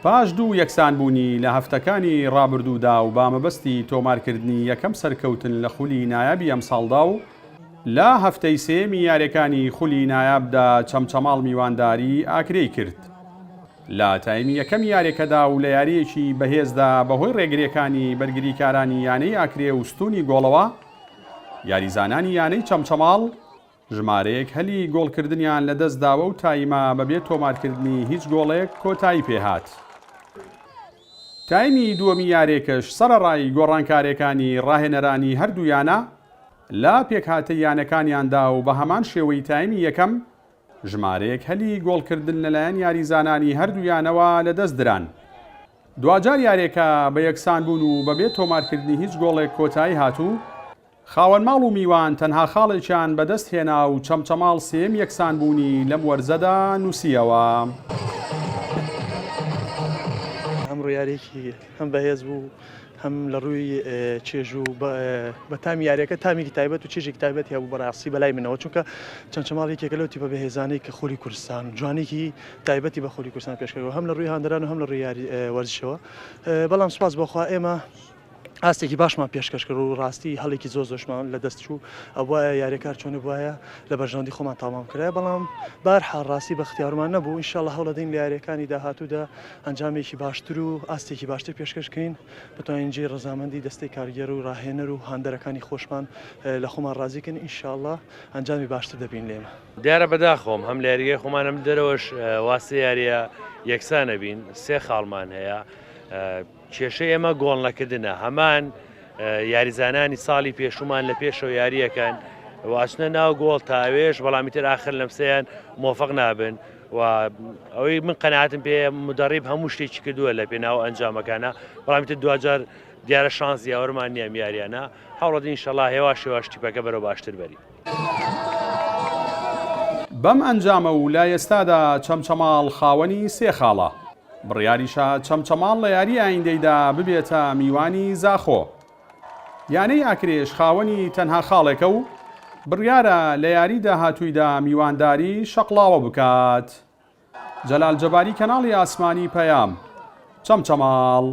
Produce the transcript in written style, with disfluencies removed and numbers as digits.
پاش دوو یەکسانبوونی لە هەفتەکانی ڕابردوودا و بە مەبەستی تۆمارکردنی یەکەم سەرکەوتن لە خولی نایابی ئەمساڵدا و لە هەفتەی سێیەمی یاریەکانی خولی نایابدا چەمچەماڵ میوانداری ئاکرێی کرد. لە تایمی یەکەمی یاریەکەدا و لە یارییەکی بەهێزدا بەهۆی ڕێگریەکانی بەرگریکارانی یانەی ئاکرێ و ستونی گۆڵەوە یاریزانانی یانەی چەمچەماڵ ژمارەیەک هەلی گۆڵکردنیان لەدەستداوە و تایمە بەبێ تۆمارکردنی هیچ گۆڵێک کۆتایی پێهات. تایمی دووەمی یارێکەش سەرەڕای گۆڕانکارێکانی ڕاهێنەرانی هەردوو یانە لە پێکهاتەی یانەکانیاندا و بەهەمان شێوەی تایمی یەکەم ژمارەیەک هەلی گۆڵکردن لەلایەن یاریزانانی هەردوو یانەوە لەدەستدران. دواجار یارێکە بە یەکسانبوون و بەبێ تۆمارکردنی هیچ گۆڵێک کۆتایی هات و خاوەن ماڵ و میوان تەنها خاڵێکیان بەدەست هێنا و چەمچەماڵ سێیەم یەکسانبوونی لەم وەرزەدا نووسییەوە. ئەمڕۆ یارییەکی هەم بەهێز بوو هەم لە ڕووی چێژ و بە تامی یاریەکە تامێکی تایبەت و چێژێکی تایبەت هەبوو بەڕاستی بەلای منەوە چونکە چەمچەماڵ یەکێکە لەو تیپە بەهێزانەی کە خولی کوردستان جوانێکی تایبەتی بە خولی کوردستان پێشکەوە هەم لە ڕووی هاندەران و هەم لە ڕووی یاری وەرزشەوە بەڵام سوپاس بۆخوا ئێمە ئاستێکی باشمان پێشکەش کرد و ڕاستی هەڵێکی زۆر زۆشمان لە دەست چوو ئەبوایە یاریەکار چۆنە بواە لە بەرژەوەندی خۆمان تەمام کرایە بەڵام بار حاڵ ڕاستی بەختیارمان نەبوو ئینشاءاللە هەوڵەدەین لە یاریەکانی داهاتوودا ئەنجامێکی باشتر و ئاستێکی باشتر پێشکەش کەین بتوانین جێی ڕەزامەندی دەستەی کارگێڕ و ڕاهێنەر و هاندەرەکانی خۆشمان لە خۆمان ڕازی کەین ئینشاءاللە ئەنجامی باشتر دەبین لێمە. دیارە بەداخەوەم هەم لە یاریگای خۆمان هەم دەرەوەش وا سێ یاریە یەکسانە بین سێ خاڵمان هەیە کێشەی ئێمە گۆڵ نەکردنە هەمان یاریزانانی ساڵی پێشومان لە پێشەوە یاریەکەن و ئەچنە ناو گۆڵ تاوێش بەڵامی تر ئاخر لەمسەیان مۆفق نابن و ئەوەی من قەناتم پێ مدەڕیب هەموو شتێکی کردووە لە پێناو ئەنجامەکانە بەڵامی تر دواجار دیارە شانس یاوەرمان نییە یاریانە هەوڵەدین ئینشەڵا هێواش هێواش تیپەکە بەرەو باشتر بەری. بەم ئەنجامە و لە ئێستادا چەمچەماڵ خاوەنی سێ خاڵە، بڕیاریشە چەمچەماڵ لە یاری ئایندەیدا ببێتە میوانی زاخۆ. یانەی ئاکرێش خاوەنی تەنها خاڵێکە و بڕیارە لە یاری داهاتوویدا میوانداری شەقڵاوە بکات. جەلال جەباری کەناڵی ئاسمانی پەیام، چەمچەماڵ.